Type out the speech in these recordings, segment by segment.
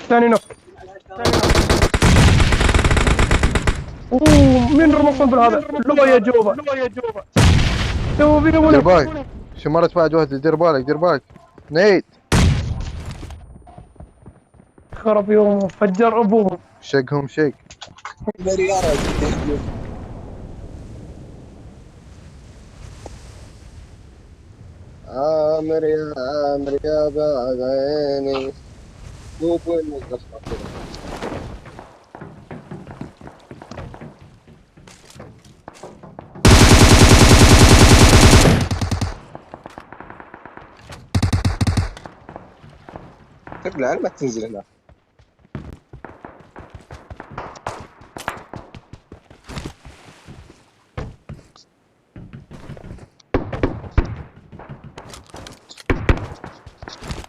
ثاني نوك. اوه مين رمى القنبل هذا؟ لو يا جوبا سووا بينا دير ولا بالك، شمرت فهد وهدي، دير بالك دير بالك. نيت خرب يوم فجر ابوهم. شقهم شق. عامر يا عامر يا بعد عيني دوب وين القصة كذا. تبلع ما تنزل هنا.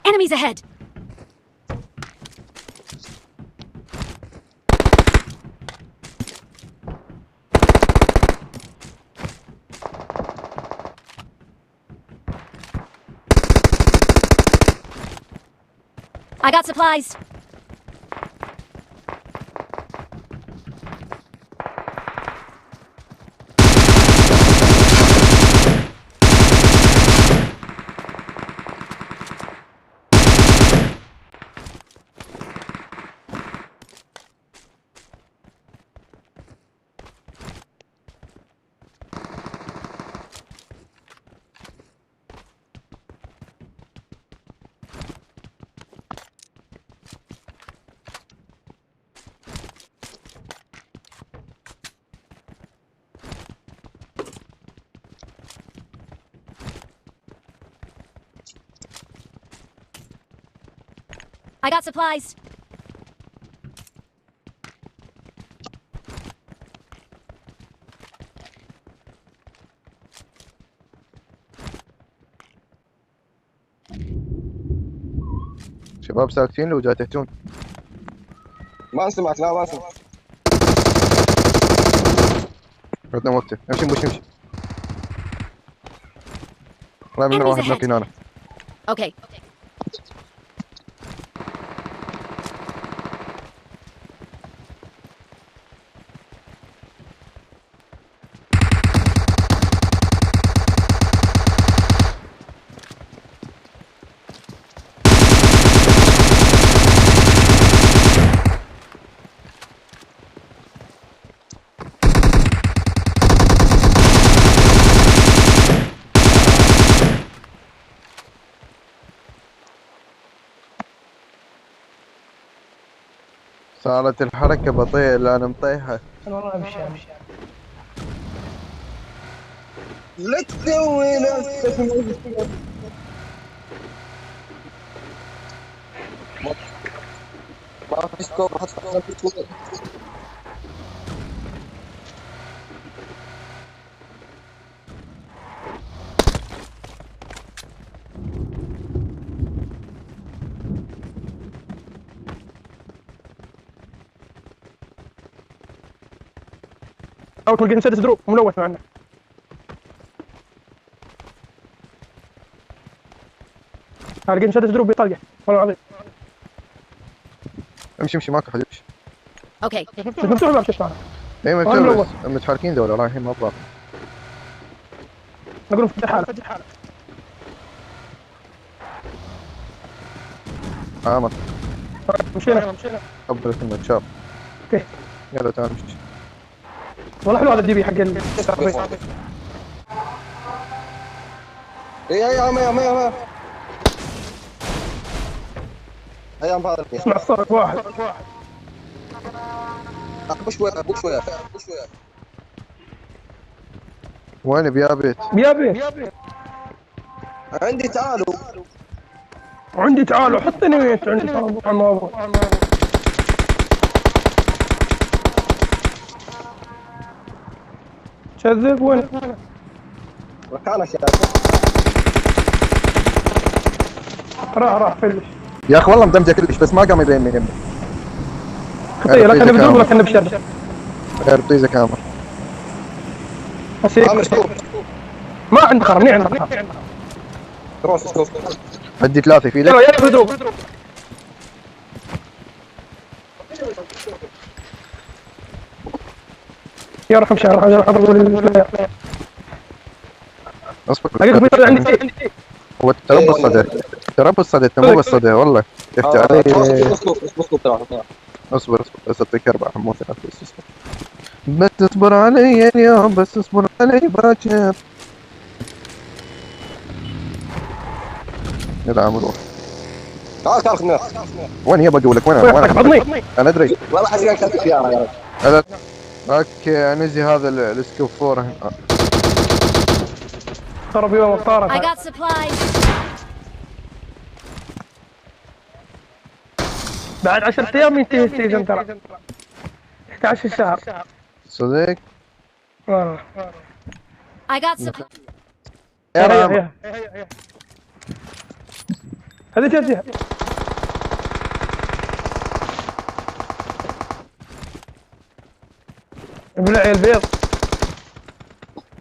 Enemies ahead! I got supplies! I got supplies! شباب ساكتين لو جاي تهتون. ما سمعت، لا ما سمعت. عدنا وقته، امشي امشي. لا من واحد ناطينا انا. Okay. صارت الحركة بطيئة لأن مطيحة. والله امشي لا تسوي نفسك ما في سكوب حتى ما في سكوب. او تلقى مسدس دروب ملوث معنا. لقيت مسدس دروب بيطلقه والله العظيم. امشي ماكو حد يمشي. Okay. بس مفتوح الباب شفت انا. اي وأنا مفتوح ملوث. بس متحركين ذولا رايحين مطلع. نقول فتح حاله. عامر مشينا. قبل كنا شاب. اوكي. يلا تعال نمشي. والله حلو هذا الدي بي حق اي عم هيا هذا اسمع الصوت واحد. ابو شويه وين بيابيت؟ بيابي عندي تعالوا. عندي تعالوا حطني ويت عندي تعالوا على الموضوع. كذب وين؟ مكانك يا راح فلش. يا اخي والله مدمجه كلش بس ما قام يبين من يمه. خطيه لا كنا بدروب ولا كنا بشر. غير طيزه كامر. ما عندنا خرم. روح سكوب. عندي 3 في يلا لك. يلا بدروب. يا رحم شهر هذا الحضر. اصبر حقيقة في عندي. هو ترى بالصدى، ترى بالصدى مو بالصدى والله. يفتح علي. سكوب ترى. اصبر بس اعطيك 4 مو 3 بس اصبر. بس اصبر علي اليوم، بس اصبر علي باكر. يلا عم روح. تعال خذنا. وين يبى اقول لك وين عضني. انا ادري. والله حسيت كانت سيارة يا رجل. انا اوكي انزي هذا السكوب 4 هنا. خرب يوم I الطارة. got supplies. بعد 10 ايام ينتهي السيزون ترى. 11 شهر. صدق والله. I got supplies. يا رام. هذه جزيها. ابلع يا البيض.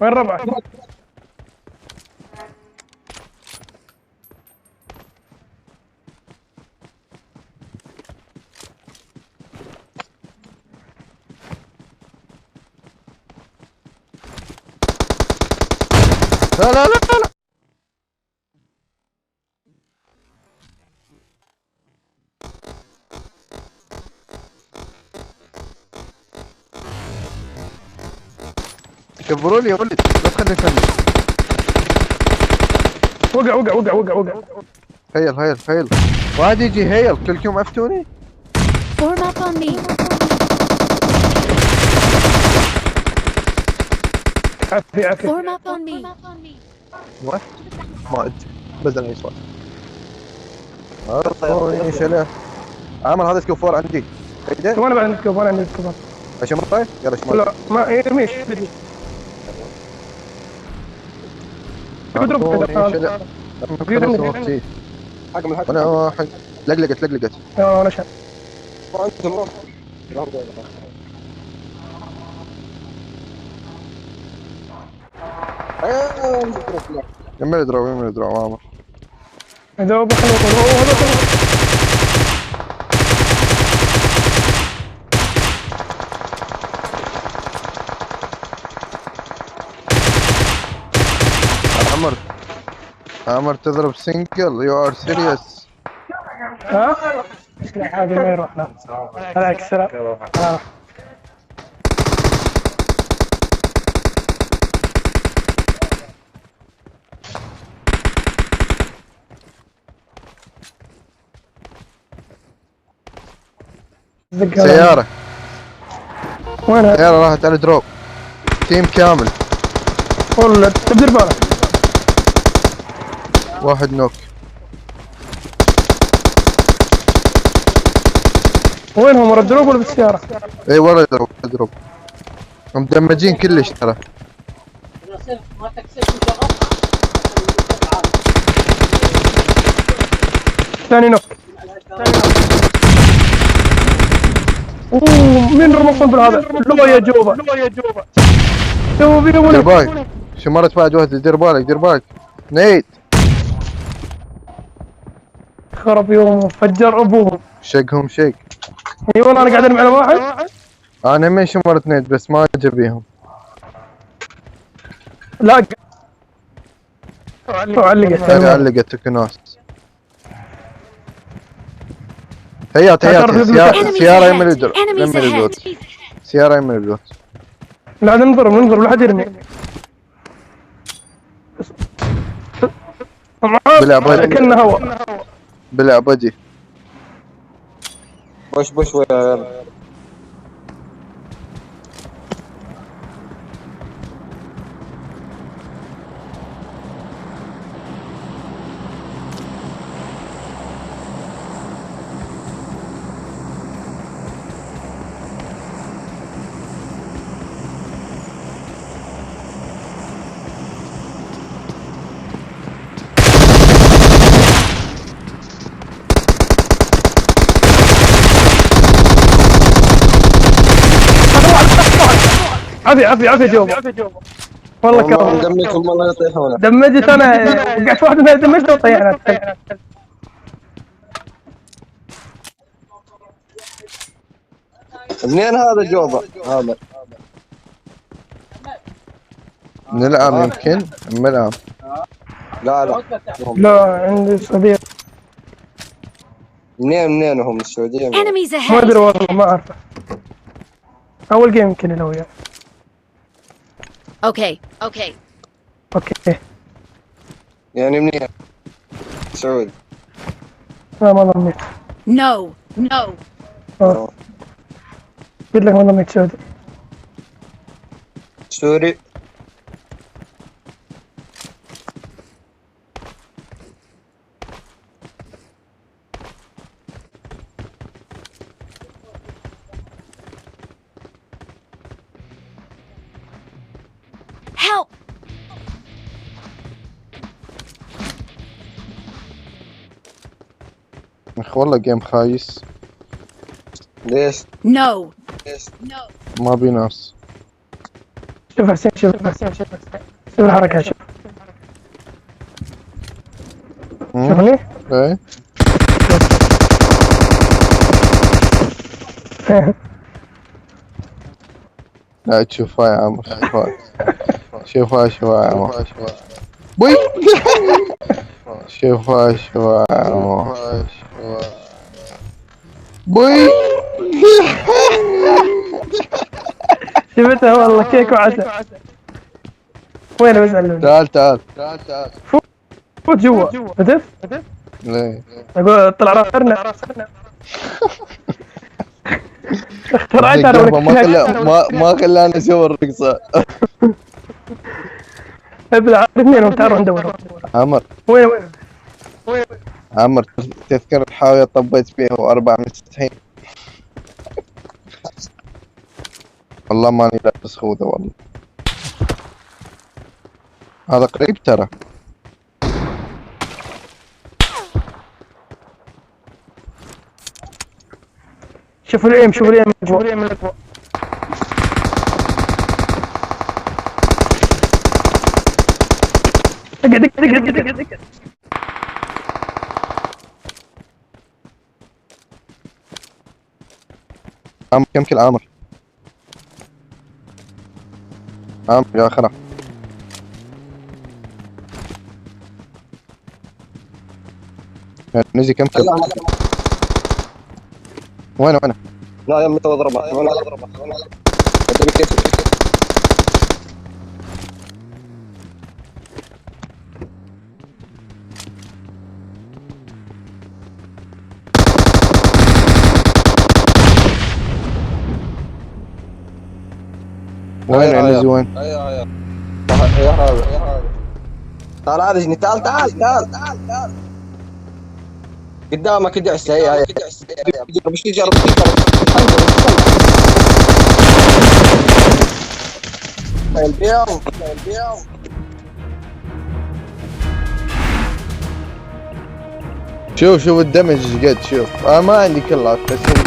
وين ربعك؟ لا لا لا لا. كبروا لي يا ولد، لا تخليني اكمل. وقع. هيل واحد يجي هيل كلكم عفتوني. Form up on me. عافية. Form up on me. واحد ما ادري بزني صوت. عرفوني شلون عمل هذا سكوب 4 عندي. بعدين وانا بعد نسكوب وانا عندي نسكوب. عشان مرة يلا شمال. لا ما يرميش. حق من الحق. انا واحد لقلقت انا شا. ما عندهم روح. يمل دراو عامر. هذا بخلوه. عمر تضرب سنجل يو ار سيريس. ها؟ لا هذه ما يروح. لا عليك السلام. سيارة وينها؟ سيارة راحت على دروب. تيم كامل. والله تبدر بالك. واحد نوك. وينهم ورا الدروب ولا بالسيارة؟ اي ورا دروب مدمجين كلش ترى. ثاني نوك. اوه مين رمى القنبل هذا؟ لو يا جوبا. سووا بيه دير ولا؟ بالك شمرت بعد واحد. دير بالك نيت. خرب يوم فجر ابوهم. شقهم شق. اي والله انا قاعد ارمي على واحد. انا من شمرت نيت بس ما جابيهم. لا علقت. علقت تكناس. هيات سيارة يمين الدروب. Enemies ahead. سيارة يمين الدروب. لا ننظر لا حد يرمي. كنا هوا. بلا بدي. بوش ويا عافية جوبا. والله والله كفو. مدمجهم والله يطيحونه. دمجت انا، وقعت واحد منها دمجت وطيحنا. منين هذا جوبا؟ عامر من العام يمكن، من العام. لا لا لا عندي صديق منين هم السعودية؟ Enemies ما ادري ahead! والله، ما اعرف. اول جيم يمكن انا وياه. Okay. اوكي. يعني منين؟ سعودي. لا ما ظنيت. No. قلت لك ما ظنيت سعودي. سوري. Help! اخ والله جيم خايس، ليش؟ No. ما بي ناس. شوف حسين، شوف الحركة، شوف شوفني. ايه لا تشوفها يا عمر، شوفها يا عمر. بوي شوفها يا عمر. بوي شفتها والله، كيك وعسل. وين بزعل؟ تعال فوت جوا هدف. ليه اقول طلع راسنا. اخترعت انا ما خلاني اسوي الرقصة. ابلع اثنين وتعالوا ندور. عمر وين عمر تذكر الحاوية طبيت فيها و4 من 60. والله ماني لابس خوذة والله. هذا قريب ترى. شوفوا الايم اقعد. عمر كم كل عمر يا اخره. نزي كم كل. وين لا يا متى اضربك. ادري كيف. وين نزي وين؟ يا هذا تعال عالجني. تعال قدامك ادعس. هي مش تجرب. البيض شوف الدمج ايش قد. شوف ما عندي كلات بس